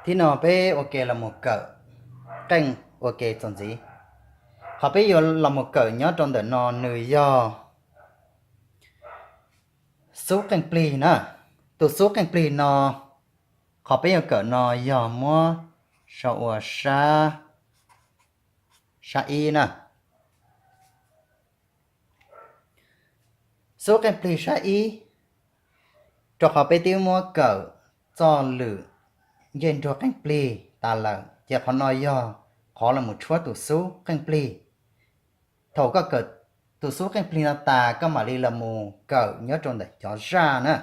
Tib no peb ua ke los mus kawm qeej ua ke txuas ntxiv. Qhov peb yuav los mus kawm nyob rau ntawm no nws yog xub qeej plig na. Tus xub qeej plig no, qhov peb yuav kawm no yog muab sau ua sab, sab ib na. Xub qeej plig sab ib, rau qhov peb twb muab kawm txoj lwm ncej nruag qeej plig tas lawm, ces qhov no yog qhov los mus tshuab tus xub qeej plig. Thaum koj kawm tus xub qeej plig no tas, koj mam li los mus kawm nyob rau ntawm cov zaj na.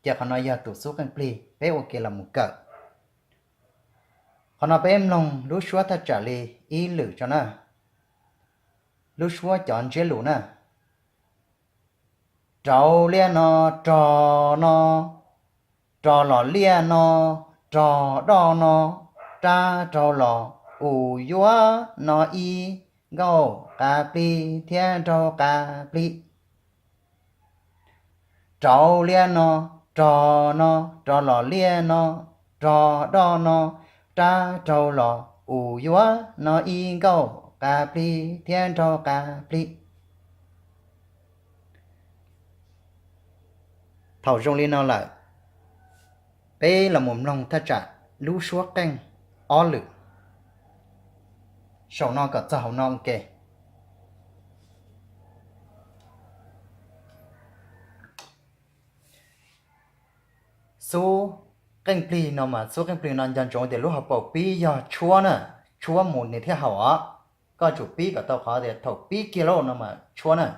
Ces qhov no yog tus xub qeej plig, peb ua ke los mus kawm. Qhov no peb mloog lub suab thaj tsam li ib lwm tso na, lub suab cov ntsiab lus na. Rau liaj no, rog no, rog los liaj no, rog doj no, rab raug los, us yuav no ib, nkauj qas plig thiab nraug qas plig. Rau liaj no, rog no, rog los liaj no, rog doj no, rab raug los, us yuav no ib, nkauj qas plig thiab nraug qas plig. Thaum zoo li no lawm, peb los mus mloog thaj tsam lub suab qeej ob lwm, saum no kom txog hauv no ua ke. Xub qeej plig no mas, xub qeej plig no nco ntsoov tias lub hauv paus pib yog tshuab na, tshuab mus nws thiaj haum os. Koj tsum pib kom tau qhov tias thaum pib kiag lawm no mas tshuab na.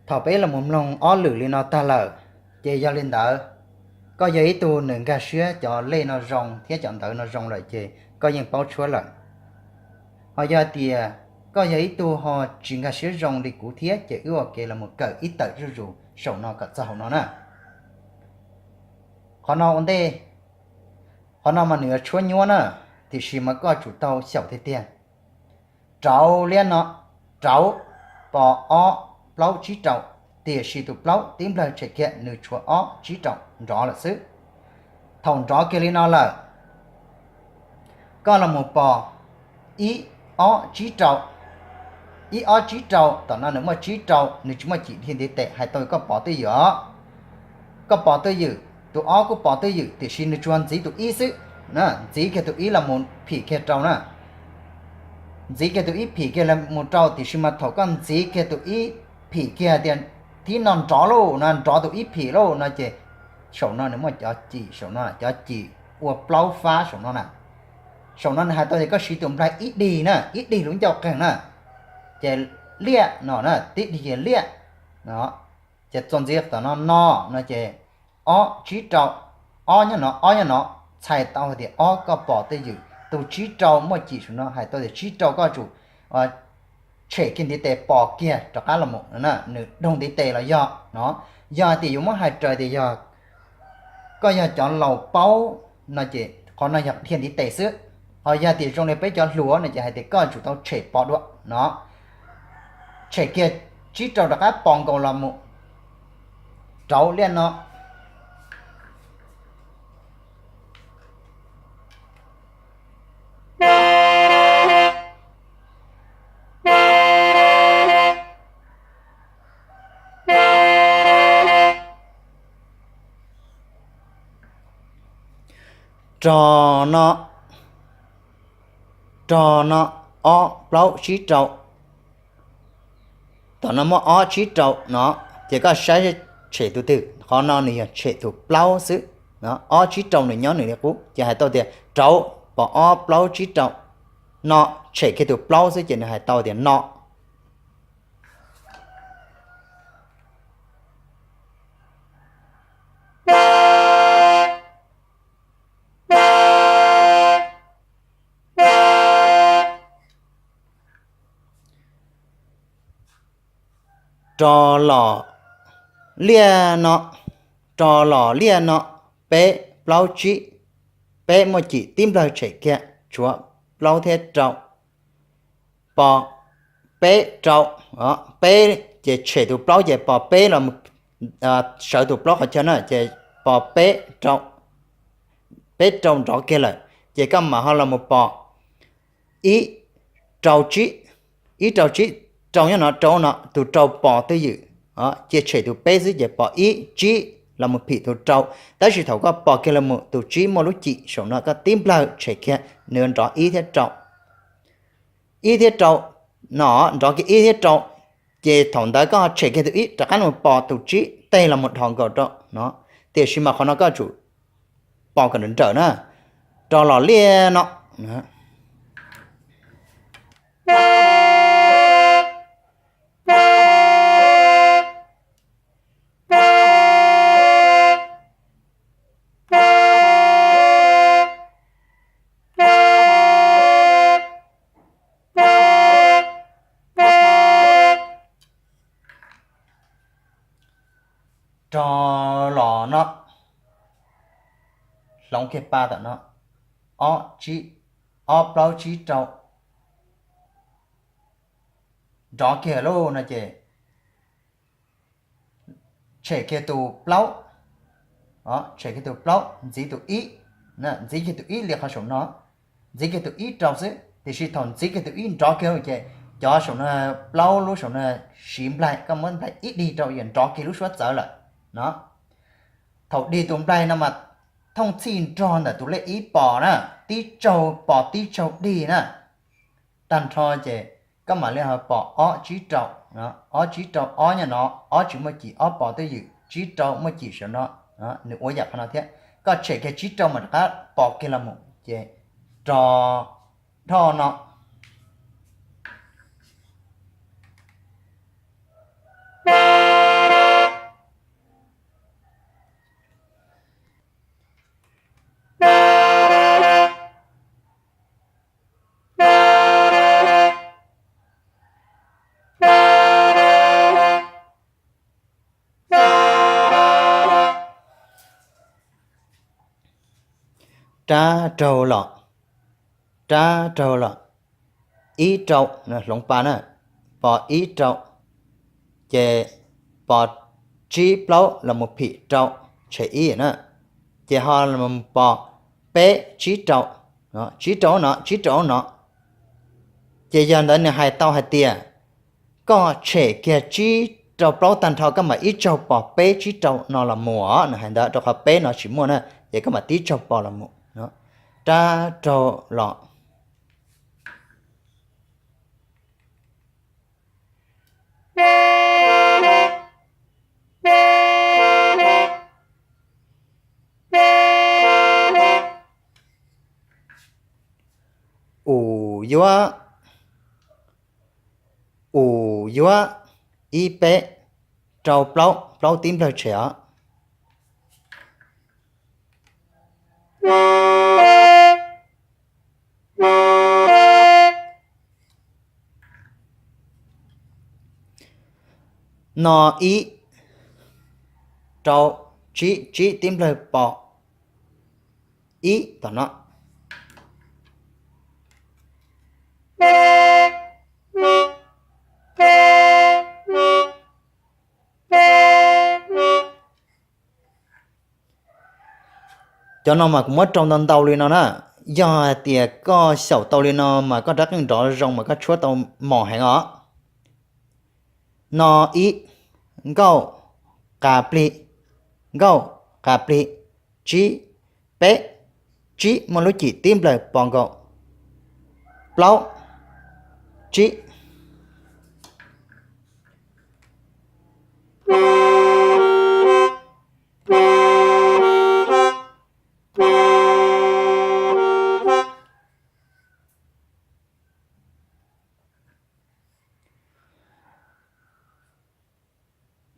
Thaum peb los mus mloog ob lwm li no tag lawm, ces yog li ntawd, koj yog ib tug nws nkag siab cov lej no zoo thiab cov ntawv no zoo lawm ces koj yeej paub tshuab lawm. Ho yog hais tias koj yog ib tug ho tsis nkag siab zoo li kuv thiab ces wb ua ke los mus kawm ib tawm zuj zus saum no kom txog hauv no na. Qhov no ua ntej, qhov no mas nws yuav tshuab nyuab na, tiam sis mas koj tsum tau xyaum tiag tiag. Rau liab no, rau, pos ob, plaub tsib rau, tiam sis tus plaub tib nplawg tshem kiag nws tshuav ob tsib rau nrov lawm xwb. Thaum nrov kiag li no lawm, koj los mus pos ib ob tsib rau, ib ob tsib rau, tom no nws muaj tsib rau, nws tsis muaj cim dhia ntiv tes, hais tau koj pos twj ywm os. Koj pos twj ywm, tus ob kuj pos twj ywm tiam sis nws tsuas ntxiv tus ib xwb. Ntxiv kiag tus ib los mus phim kiag rau na. Ntxiv kiag tus ib phim kiag los mus rau, tiam sis mas thaum koj ntxiv kiag tus ib phim kiag tias tib no nrov lauj no, nrov tus ib phim lauj no ces saum no nws muaj cov cim, saum no cov cim ua plaub fab saum no na. Saum no nws hais tau tias koj siv tus nplaig ib dig na, ib dig lub ncauj qeeg na, ces liaj no na, tib dig ces liaj no. Ces txuas ntxiv tom no no no ces ob tsib rau, ob nyob no, ob nyob no, txhais tau hais tias ob koj pos twj ywm, tus tsib rau muaj cim saum no hais tau tias tsib rau koj tsum tshem kiag ntiv tes pos kiag rov qab los mus, nws doog ntiv tes los yog no. Yog hais tias yuav muab hais raws tias yog koj yog cov laus paub no ces qhov no yog dhia ntiv tes xwb. Ho yog tias zoo li peb cov hluas no ces hais tias koj tsum tau tshem pos dua no, tshem kiag tsib rau rov qab pos nkaus los mus rau liaj no. Rog no, rog no, ob plaub tsib rau. Tom no muaj ob tsib rau no, ces koj saib tshem tus twg, qhov no nws yog tshem tus plaub xwb. Ob tsib rau nws nyob nws li qub, ces hais tau tias rau, pos ob plaub tsib rau, no, tshem kiag tus plaub xwb ces nws hais tau tias no. Rov los liaj no, rov los liaj no, peb, plaub, tsib, peb muaj cim tib nplawg tshem kiag tshuav plaub thiab rau, pos peb rau, peb ces tshem tus plaub ces pos peb los, sawv tus plaub qhov chaw na ces pos peb rau, peb rau nrov kiag lawm ces koj mam ho los mus pos ib rau tsib, ib rau tsib, rau nyob no, rau no, tus rau pos twj ywm, cia tshem tus peb xwb ces pos ib tsib los mus phim tus rau. Tab sis thaum koj pos kiag los mus tus tsib muaj lub cim saum no koj tib nplawg tshem kiag nws nrov ib thiab rau, ib thiab rau no, nrov kiag ib thiab rau, ces thaum ntawd koj tshem kiag tus ib rov qab los pos tus tsib tej los mus dhos nkaus rau no, tiam sis mas qhov no koj tsum pos kom nrawm nrawm na, rov los liaj no. Rov los no, hloov kiag pa tom no, ob tsib, ob plaub tsib rau, nrov kiag lauj no ces tshem kiag tus plaub, tshem kiag tus plaub ntxiv tus ib, ntxiv kiag tus ib li qhov saum no, ntxiv kiag tus ib rau xwb, tiam sis thaum ntxiv kiag tus ib nrov kiag ces cov saum no, plaub lub saum no siv nplaig, koj muab nplaig ib dig rau yog nrov kiag lub suab txawv lawm no. Thaum dig tus nplaig no mas thooj txhij nrog ntawm tus lej ib pos na, tib tsaug pos tib tsaug dig na. Tag nrho ces koj mam li ho pos ob tsib rau, ob tsib rau, ob nyob no, ob tsis muaj cim ob pos twj ywm, tsib rau muaj cim saum no, nws ua yam qhov no thiab. Koj tshem kiag tsib rau mas rov qab pos kiag los mus ces rov dhoj no. Rab raug los, rab raug los, ib rau, hloov pa na, pos ib rau, ces pos tsib plaub los mus phim rau, tshem ib na, ces ho los pos peb tsib rau, tsib rau no, tsib rau no. Ces yog ntawd nws hais tau hais tias koj tshem kiag tsib rau plaub tag nrho koj mam ib tsaug pos peb tsib rau no los mus os, nws hais ntawd rau qhov peb no tsis muaj na, ces koj mam tib tsaug pos los mus. Rab raug los. Ub yuav, ub yuav, ib peb, rau plaub, plaub tib nplawg tshem os. No ib, rau, tsib, tsib tib nplawg pos, ib tom no. Cov no mas kuv muab rau ntau ntau li no na. Yog hais tias koj xyaum tau li no mas koj rab qeej nrov zoo mas koj tshuab tau mos heev os. No ib, nkauj, qas plig, nkauj, qas plig, tsib, peb, tsib muaj lub cim tib nplawg pos nkaus, plaub, tsib.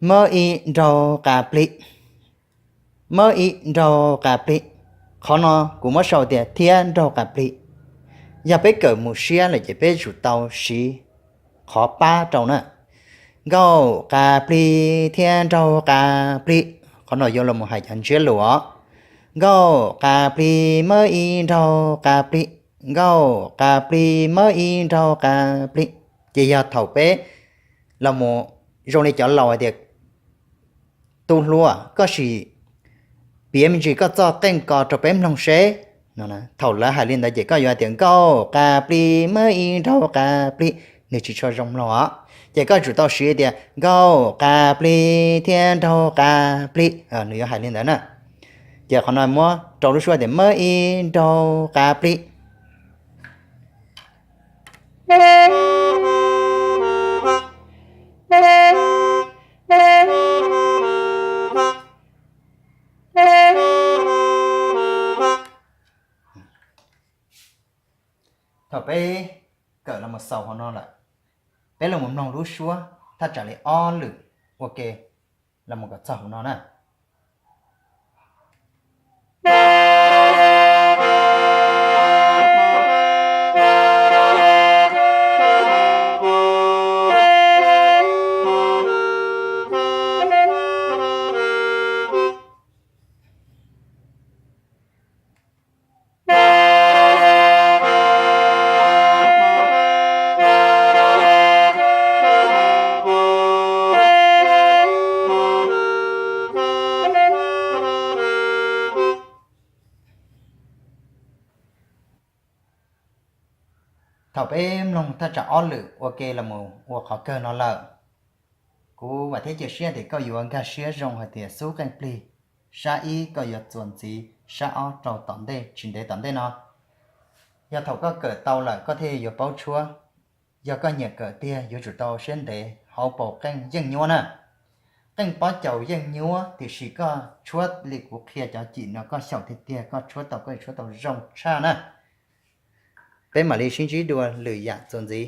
Mab ib nraug qas plig, mab ib nraug qa plig. Qhov no kuv muab sau tias thiab nraug qa plig. Yog peb kawm mus siab lawm ces peb tsum tau siv qhov pab rau na. Nkauj qa plig thiab nraug qa plig. Qhov no yuav los mus hais cov ntsiab lus os. Nkauj qa plig mab ib nraug qa plig. Nkauj qa plig mab ib nraug qa plig. Ces yog thaum peb los mus zoo li cov laus hais tias, tus hluas, koj sim piav me ntsis koj txoj qeej ko rau peb mloog seb. Thaum lawv hais li ntawd ces koj yuav hais tias nkauj qa plig mab ib nraug qa plig, nws tsis tshua zoo mloog os. Ces koj tsum tau siv tias nkauj qa plig thiab nraug qa plig, nws yuav hais li ntawd na. Ces qhov no muab rau lub suab tias mab ib nraug qa plig. Thaum peb kawm los mus xaus hauv no lawm, peb los mus mloog lub suab thaj tsam li ob lwm ua ke los mus kom txog hauv no na. Thaum peb mloog thaj tsam ob lwm ua ke los mus ua qhov kawg no lawm, kuv vam thiab cia siab tias koj yuav nkag siab zoo hais tias xub qeej plig sab ib koj yuav txuas ntxiv sab ob rau tom ntej tsis ntev tom ntej no. Yog thaum koj kawm tau lawm koj thiaj yuav paub tshuab. Yog koj nyiam kawm tiag yuav tsum tau siab ntev hauv paus qeej yeej nyuab na. Qeej pob caus yeej nyuab tiam sis koj tshuab li kuv qhia cov cim no koj xyaum tiag tiag koj tshuab tau koj tshuab tau zoo tshaj na. Peb mam li sib ntsib dua lwm yam txuas ntxiv.